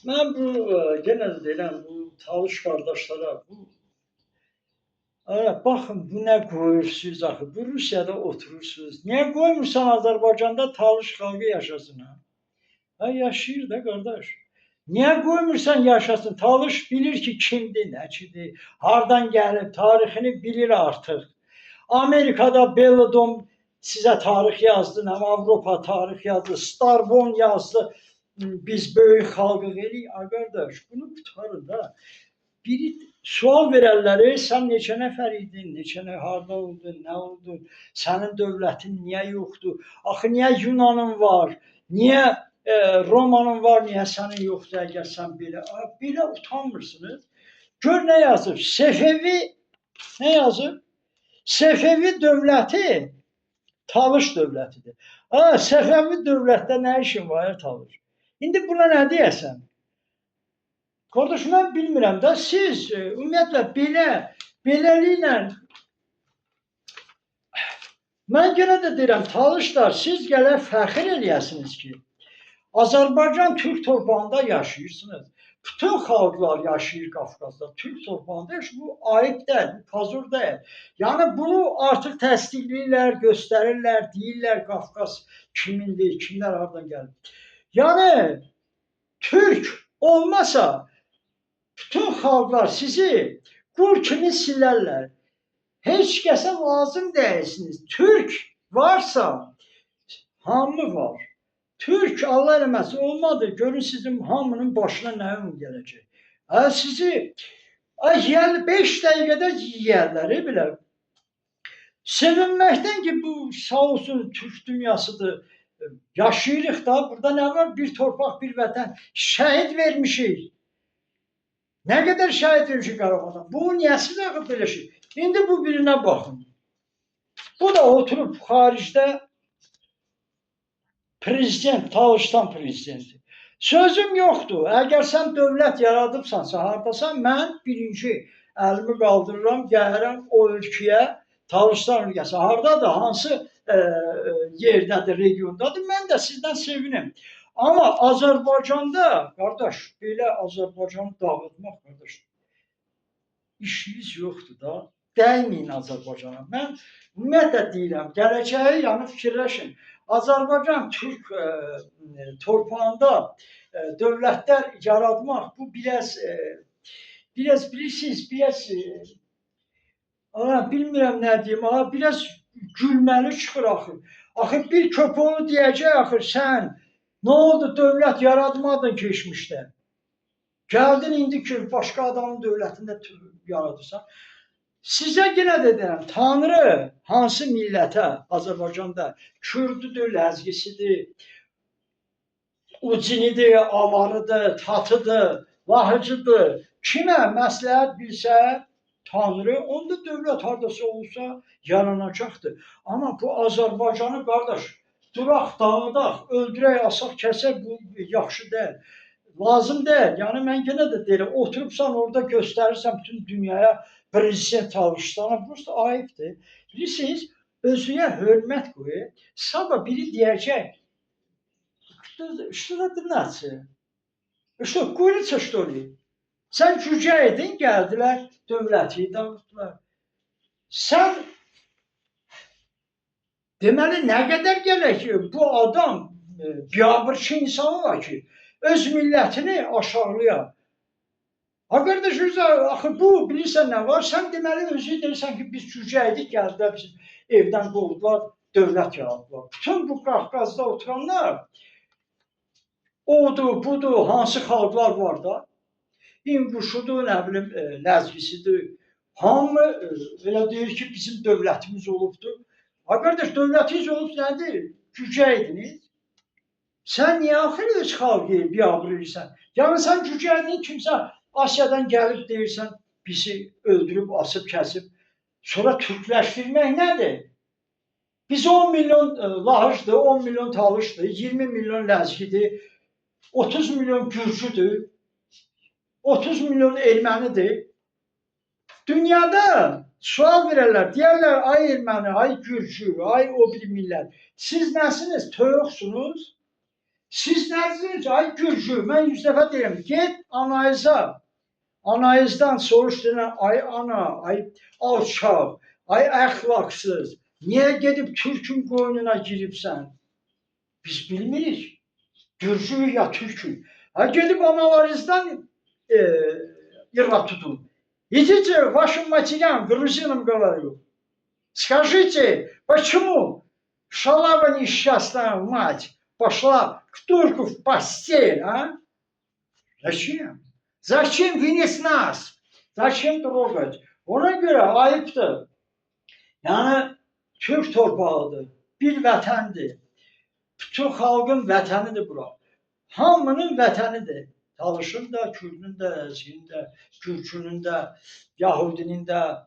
Mən bu, yenə də deyirəm, bu Talış qardaşlara, bu baxın, bu nə qoyursunuz axı? Bu Rusiyada oturursunuz. Niyə qoymursan Azərbaycanda Talış xalqı yaşasın ha? Ha, yaşayır da qardaş. Niyə qoymursan yaşasın? Talış bilir ki, kimdir, nəçidir, hardan gəlib, tarixini bilir artıq. Amerikada Belladon sizə tarix yazdı, nə Avropa tarix yazdı, Starbon yazdı. Biz böyük xalqıq eləyik. Ay qardaş, bunu qurtarın da. Biri sual verərlər, sən neçə nəfər idin, neçə nə, harda oldun, nə oldun, sənin dövlətin niyə yoxdur? Axı niyə Yunanın var, niyə Romanın var, niyə sənin yoxdur əgər sən belə? A, belə utanmırsınız. Gör nə yazıb? Sefevi nə yazıb? Sefevi dövləti Talış dövlətidir. Ha, Sefevi dövlətdə nə işin var ya Talış? İndi buna nə deyəsən? Qardaş, mən bilmirəm də, siz ümumiyyətlə beləliklə mən yenə də deyirəm, Talışlar, siz gələk fəxr eləyəsiniz ki, Azərbaycan Türk torpağında yaşayırsınız. Bütün xalqlar yaşayır Qafqazda, Türk torpağında yaşayır. Bu ayıb deyil, bu pazur deyil. Yəni bunu artıq təsdiqləyirlər, göstərirlər, deyirlər Qafqaz kimindir, kimlər hardan gəlib. Yəni Türk olmasa bütün xalqlar sizi qul kimi silərlər. Heç kəsə lazım deyilsiniz. Türk varsa hamı var. Türk Allah eləməsin olmadı. Görün sizin hamının başına nə gələcək. Ha, sizi yeyər, 5 dəqiqədə yeyərlər belə. Sevinməkdən ki, bu sağ olsun Türk dünyasıdır. Yaşayırıq da, burada nə var? Bir torpaq, bir vətən. Şəhid vermişik. Nə qədər şəhid vermişik Qarabağda. Bu niyəsiz axı belə şey? İndi bu birinə baxın. Bu da oturub xaricdə prezident, Talışdan prezidenti. Sözüm yoxdur. Əgər sən dövlət yaradıbsansa, hardasan, mən birinci əlimi qaldırıram, gəlirəm o ölkəyə, Talışdan ölkəsi hardadır, hansı yerdədir, regiondadır, mən də sizdən sevinim. Amma Azərbaycanda, qardaş, belə Azərbaycanı dağıtmaq, qardaş, işiniz yoxdur da. Dəyməyin Azərbaycana. Mən ümumiyyətlə deyirəm, gələcəyi yəni fikirləşin. Azərbaycan Türk torpağında dövlətlər yaratmaq bu biraz biraz bilirsiniz, biraz bilmirəm nə deyim, biraz gülməli çıxır axı. Axı bir köpoğlu deyəcək axı sən nə oldu dövlət yaratmadın keçmişdə. Gəldin indi ki başqa adamın dövlətində yaradırsan. Sizə yenə də deyirəm, Tanrı hansı millətə Azərbaycanda Kürdüdür, Ləzgisidir, Ucinidir, Avarıdır, Tatıdır, Lahıcıdır. Kimə məsləhət bilsə Tanrı, onda dövlət hardasa olsa yaranacaqdır. Amma bu Azərbaycanı qardaş, duraq, dağıdaq, öldürək, asaq, kəsək bu yaxşı deyil. Lazım deyil. Yəni mən yenə də deyirəm, oturubsan orada göstərirsən bütün dünyaya prezident Talışstana, bu ayıbdır. Bilirsiniz, özünə hörmət qoy. Sabah biri deyəcək, что это нация? Что, курица, что ли? Sən cücə idin, gəldilər, dövləti dağıtdılar. Sən deməli nə qədər gələk ki, bu adam biabırçı insan ola ki, öz millətini aşağılaya. Ha qardaş, özü, axı bu bilirsən nə var? Sən deməli özü deyirsən ki, biz cücə idik, gəldilər bizi evdən qovdular, dövlət yaratdılar. Bütün bu Qafqazda oturanlar odur, budur, hansı xalqlar var da? İnguşudur, nə bilim, Ləzgisidir. Hamı elə deyir ki, bizim dövlətimiz olubdur. Ha qardaş, dövlətiniz olub nədir? Cücə idiniz. Sən niyə axır öz xalqı biabır edirsən? Yəni sən cücə idin, kimsə Asiyadan gəlib deyirsən, bizi öldürüb, asıb, kəsib. Sonra türkləşdirmək nədir? Biz 10 milyon Lahıcdır, 10 milyon Talışdır, 20 milyon Ləzgidir, 30 milyon Gürcüdür, 30 milyon ermənidir. Dünyada sual verərlər, deyərlər ay erməni, ay Gürcü, ay o bir millət. Siz nəsiniz? Toyuqsunuz. Siz nəsiniz? Ay Gürcü, mən 100 dəfə deyirəm, get anayıza. Anayızdan soruş deyirəm, ay ana, ay alçaq, ay əxlaqsız. Niyə gedib Türkün qoynuna giribsən? Biz bilmirik. Gürcü ya Türkün. Ha gedib analarınızdan irad tutun. Идите вашим матерям, грузинам говорю. Скажите, почему шалава несчастная мать пошла к турку в постель, а? Зачем? Зачем винить нас? Зачем трогать? Ona görə ayıpdır. Yəni Türk torpağıdır, bir vətəndir. Bütün xalqın vətənidir bura. Hamının vətənidir. Talışın da, Kürdün də, Əzginin də, Gürcünün də, Yahudinin də,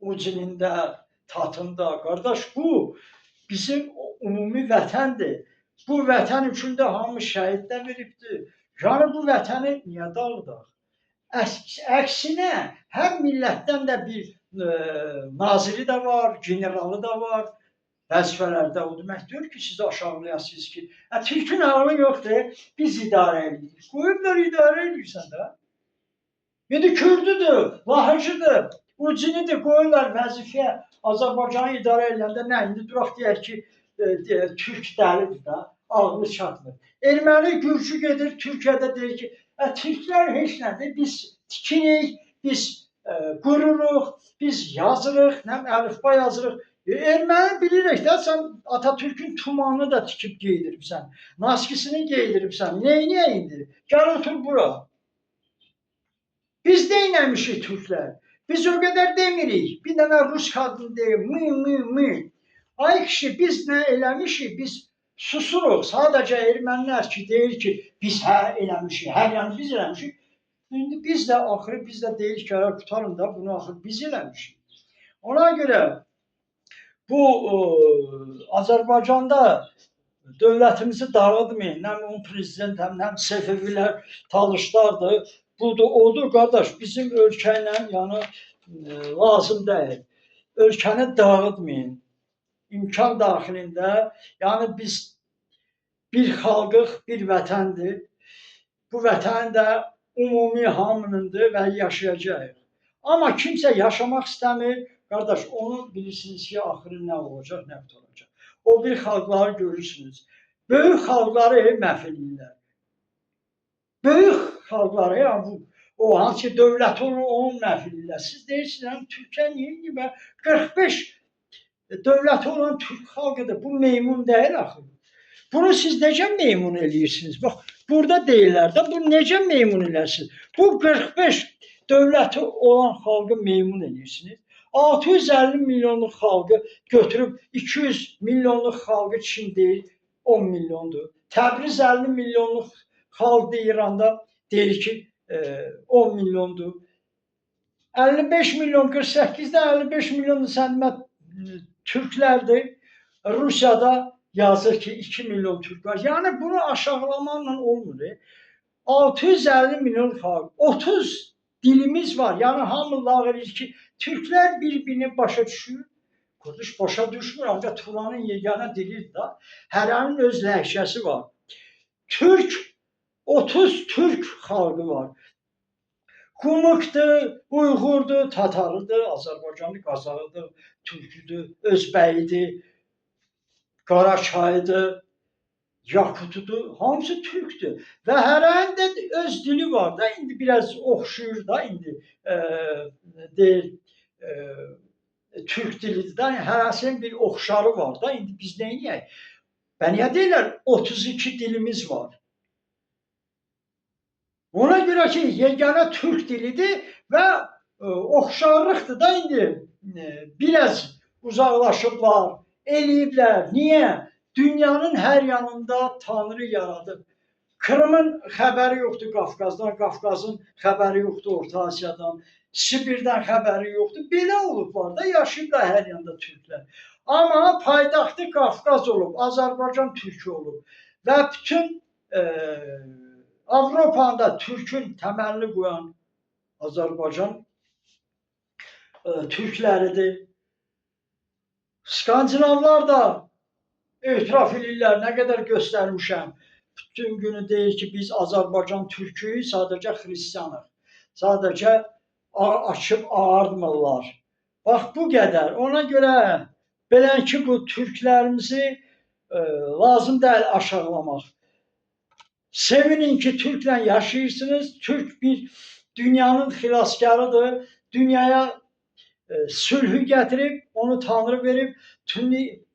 Ucinin də, Tatın da. Qardaş, bu bizim ümumi vətəndir. Bu vətən üçün də hamı şəhid də veribdir. Yəni bu vətəni niyə dağıdaq? Əksinə, hər millətdən də bir naziri də var, generalı da var, vəzifələrdə o demək deyir ki, siz aşağılayasınız ki, Türkün ağlı yoxdur, biz idarə edirik. Qoyublar idarə edirsən də. İndi Kürdüdür, Lahıcıdır, Ucinidir, qoyurlar vəzifəyə Azərbaycanı idarə edəndə nə? İndi duraq deyək ki, Türk dəlidir də, ağlı çatmır. Erməni, Gürcü gedir, Türkiyədə deyir ki, Türklər heç nədir, biz tikirik, biz qururuq, biz yazırıq, nə əlifba yazırıq. Erməni bilirik də, sən Atatürk'ün tumanını da tikib geydiribsən, naskisini geydiribsən, neyniyə indi? Gəl otur bura. Biz neynəmişik Türklər? Biz o qədər demirik. Bir dənə rus qadın deyir, mı, mı, mı. Ay kişi, biz nə eləmişik? Biz susuruq. Sadəcə ermənilər ki, deyir ki, biz hə eləmişik, hər yəni biz eləmişik. İndi biz də axırı biz də deyirik ki, qurtarın da bunu axırı biz eləmişik. Ona görə bu Azərbaycanda dövlətimizi dağıtmayın. Nə onun prezident, həm nə Səfəvilər, Talışlardır. Budur, odur qardaş, bizim ölkə ilə yəni lazım deyil. Ölkəni dağıtmayın. İmkan daxilində, yəni biz bir xalqıq, bir vətəndir. Bu vətən də ümumi hamınındır və yaşayacağıq. Amma kimsə yaşamaq istəmir, qardaş, onu bilirsiniz ki, axırı nə olacaq, nə qurtaracaq. O bir xalqları görürsünüz. Böyük xalqları məhv eləyirlər. Böyük xalqları, yəni bu, o hansı ki dövlət olur, onu məhv eləyirlər. Siz deyirsiniz, yəni, Türkiyə niyə gibi 45 dövləti olan Türk xalqıdır. Bu meymun deyil axı. Bunu siz necə meymun eləyirsiniz? Bax, burada deyirlər də, bu necə meymun elərsiniz? Bu 45 dövləti olan xalqı meymun eləyirsiniz. 650 milyonluq xalqı götürüb 200 milyonluq xalqı Çin deyir, 10 milyondur. Təbriz 50 milyonluq xalqdır İranda, deyir ki, 10 milyondur. 55 milyon, 48'də 55 milyondur sən Türklərdir. Rusiyada yazır ki, 2 milyon Türk var. Yəni bunu aşağılamaqla olmur. 650 milyon xalq, 30 dilimiz var. Yəni hamı lağ edir ki, Türklər bir-birini başa düşür. Qardaş başa düşmür, ancaq Turanın yeganə dilidir da. Hərənin öz ləhcəsi var. Türk, 30 Türk xalqı var. Qumukdur, Uyğurdur, Tatarıdır, Azərbaycanlı, Qazağıdır, Türküdür, Özbəyidir, Qaraçayıdır, Yakutudur, hamısı Türkdür. Və hərənin də öz dili var da, indi biraz oxşuyur da, indi deyir, Türk dilidir da, yəni hərəsinin bir oxşarı var da, indi biz nə eləyək? Və niyə deyirlər 32 dilimiz var? Ona görə ki, yeganə Türk dilidir və oxşarlıqdır da indi biraz uzaqlaşıblar, eləyiblər. Niyə? Dünyanın hər yanında Tanrı yaradıb. Krımın xəbəri yoxdur Qafqazdan, Qafqazın xəbəri yoxdur Orta Asiyadan, Sibirdən xəbəri yoxdur. Belə olublar da, yaşayıblar hər yanda türklər. Amma paytaxtı Qafqaz olub, Azərbaycan türkü olub və bütün Avropanın da türkün təməlini qoyan Azərbaycan türkləridir. Skandinavlar da etiraf eləyirlər, nə qədər göstərmişəm. Bütün günü deyir ki, biz Azərbaycan türküyük, sadəcə xristianıq. Sadəcə açıb ağartmırlar. Bax bu qədər. Ona görə belən ki, bu türklərimizi lazım deyil aşağılamaq. Sevinin ki, Türklə yaşayırsınız. Türk bir dünyanın xilaskarıdır. Dünyaya sülhü gətirib, onu Tanrı verib,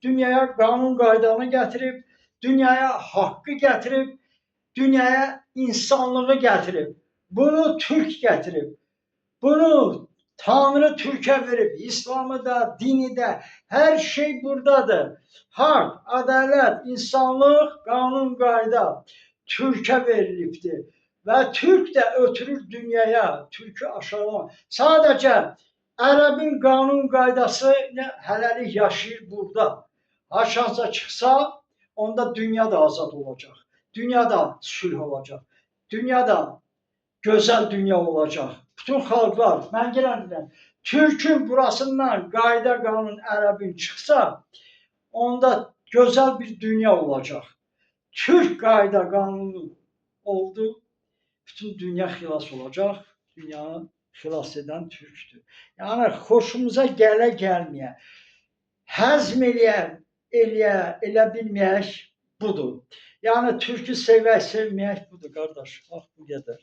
dünyaya qanun qaydanı gətirib, dünyaya haqqı gətirib, dünyaya insanlığı gətirib. Bunu Türk gətirib. Bunu Tanrı Türk'e verib. İslam'ı da, dini də, hər şey buradadır. Haqq, ədalət, insanlıq, qanun, qayda Türk'e verilibdir. Və Türk də ötürür dünyaya, Türk'ü aşağılama. Sadəcə Ərəbin qanun qaydası nə hələlik yaşayır burada. Haçansa çıxsa, onda dünya da azad olacaq. Dünya da sülh olacaq. Dünya da gözəl dünya olacaq. Bütün xalqlar, mən yenə deyirəm, Türkün burasından qayda qanun ərəbin çıxsa, onda gözəl bir dünya olacaq. Türk qayda qanunu oldu, bütün dünya xilas olacaq. Dünyanı xilas edən Türkdür. Yəni xoşumuza gələ gəlməyə, həzm eləyə, eləyə, elə bilməyək budur. Yəni Türkü sevək, sevməyək budur qardaş. Bax bu qədər.